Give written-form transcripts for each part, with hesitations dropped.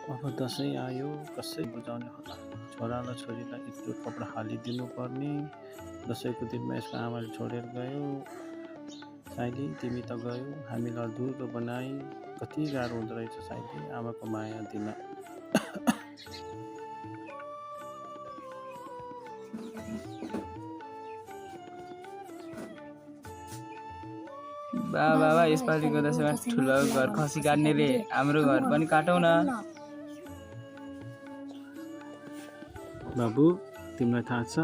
अब दसैँ आयो कसरी बुझाउने होला? छोरा र छोरीलाई एकजोड कपडा हालिदिनु पर्ने। दसैँको दिनमा यसको आमाले छोडेर गयो। साइली तिमी त गयो, हामीलाई अधुरो बनाई। कति गाह्रो हुँदो रहेछ साइली आमाको माया दिन। बाबा यसपालिको दसैँमा ठुलोबाबुको घर खसी काट्नेले हाम्रो घर पनि काटौँ न। बाबु तिमीलाई थाहा छ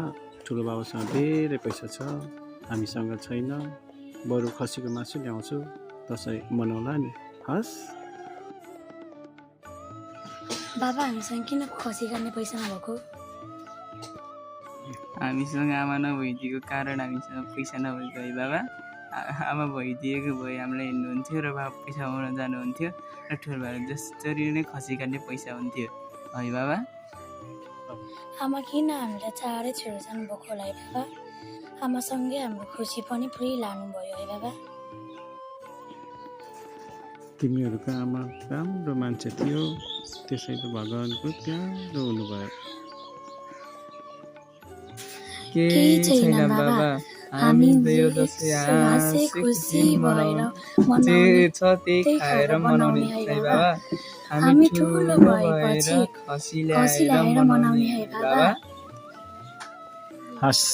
ठुलो बाबुसँग धेरै पैसा छ, हामीसँग छैन। बरु खसीको मासु ल्याउँछु, दसैँ मनाउला नि। हस् बाबा हामीसँग किन खसी काट्ने पैसा नभएको? हामीसँग आमा नभइदिएको कारण हामीसँग पैसा नभएको है बाबा। आमा भइदिएको भए हामीलाई हिँड्नुहुन्थ्यो र बाबा पैसा कमाउन जानुहुन्थ्यो र ठुलो भएर जसरी नै खसी काट्ने पैसा हुन्थ्यो है बाबा। आमा किन हामीलाई चाँडै छोडेर जानुभएको होला है बाबा? आमासँगै हाम्रो खुसी पनि पुरै लानुभयो है बाबा। तिमीहरूको आमा राम्रो मान्छे थियो, त्यसैले भगवानको प्यारो हुनुभयो। केही छैन बाबा, हामी यो दसैँ हाँसी खुसी भएर जे छ त्यही खाएर मनाउने है बाबा। हामी ठुलो भएर खसी ल्याएर मनाउने है बाबा। हस्